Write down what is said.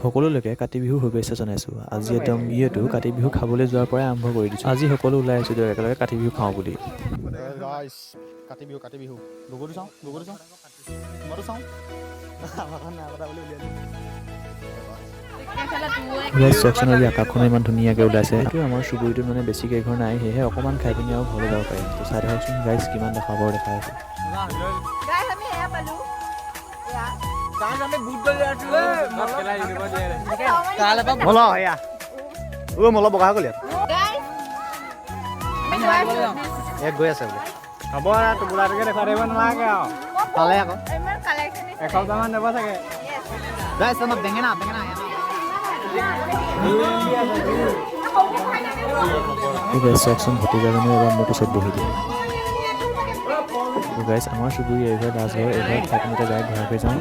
সকলোলৈকে কাতি বিহুৰ শুভেচ্ছা জনাইছোঁ। আজি একদম ভিডিঅ'টো কাতি বিহু খাবলৈ যোৱাৰ পৰাই আৰম্ভ কৰি দিছোঁ। আজি সকলো ওলাই আহিছোঁ দিয়ক একেলগে কাতি বিহু খাওঁ বুলি। গাইছ, কাতি বিহু, কাতি বিহু। লগতো চাওঁ, লগতো চাওঁ, তোমাৰতো চাওঁ। আমাৰখন নাই বুলি উলিয়াই। গাইছ, চাওকচোন, আজি আকাশখনো ইমান ধুনীয়াকৈ ওলাইছে। এইটো আমাৰ চুবুৰীটোত মানে বেছি কেইঘৰ নাই, সেয়েহে অকণমান খাই পিনি আৰু ঘৰলৈ যাব পাৰিম। তো চাই থাককচোন গাইছ, কিমান দেখাব দেখাই আছে। গাইছ, আমি এয়া পালো, এয়া। মল এয়া, ঐ মল, বগা হৈ গ'ল ইয়াত। গাইছ, আমি গৈ আছো। ইয়াত গৈ আছে বোলে। হ'ব, টোপোলাটোকে দেখুৱাই থাকিব নালাগে আৰু। পালে আকৌ। ইমান কালেকশ্যন। এসপ্তাহমান যাব চাগে। গাইছ, আমাৰ বেঙেনা, বেঙেনা। এই গাইছ, চাওকচোন, ভতিজাজনেও এবাৰ মোৰ কোচত বহি দিয়ে। তো গাইছ, আমাৰ চুবুৰী এইঘৰ লাষ্ট ঘৰ। এইঘৰত খাই পিনি এতিয়া ডাইৰেক্ট ঘৰলৈ যাওঁ।